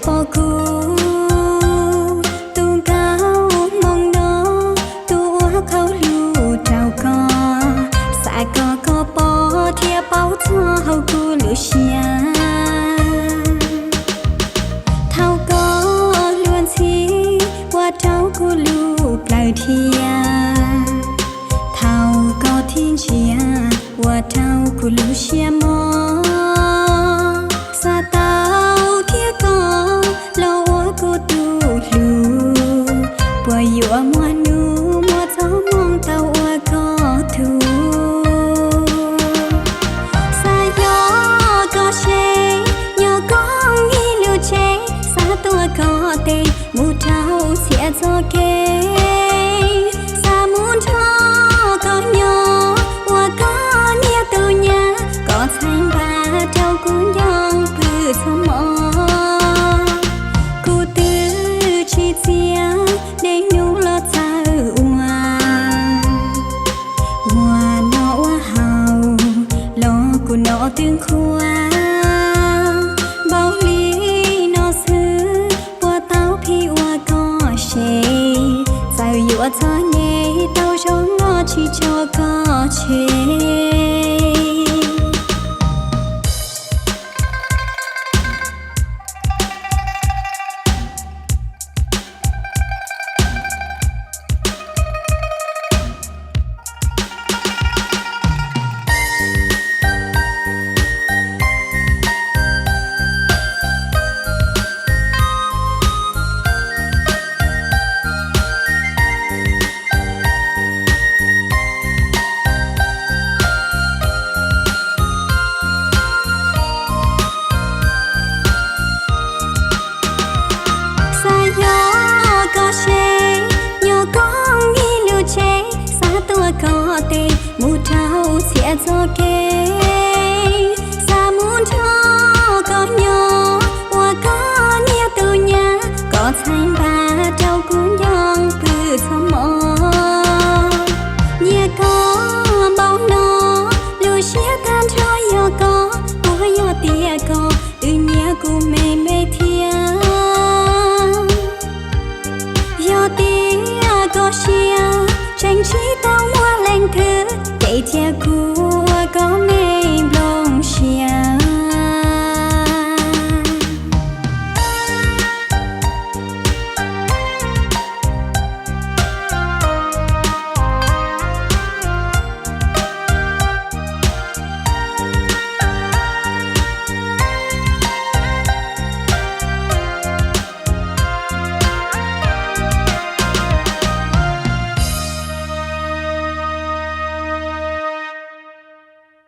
Pom kuv tus nkauj hmoob no, tus ua qhauv lus rau koj, xav kom koj pom thiab paub txog hauv kuv lub siab. Thaum koj luag ntxhi ua rau kuv lub plawv dhia, thaum koj thim ntsia ua rau kuv lub siab mob. Xav tau thiab koj los ua kuv tus hlub, puas yuav muaj hnub muaj txoj hmoo tau ua koj tug? Xav yog koj se, nyob koj ib lub tsev, xav tuav koj tes mus rau txhia txoj kev. Xav mus nrog koj nyob ua koj niam tus nyab, koj txhais npaj rau kuv nco pw txhua hmo. Kuv twb tsis txiav dej hnub los txawj ua, ua noj ua haus los kuv noj twb nqhuav. Npaum li no xwb puas tau phim ua koj se, txawm yuav txom nyem tau zoo los tsis tso koj tseg.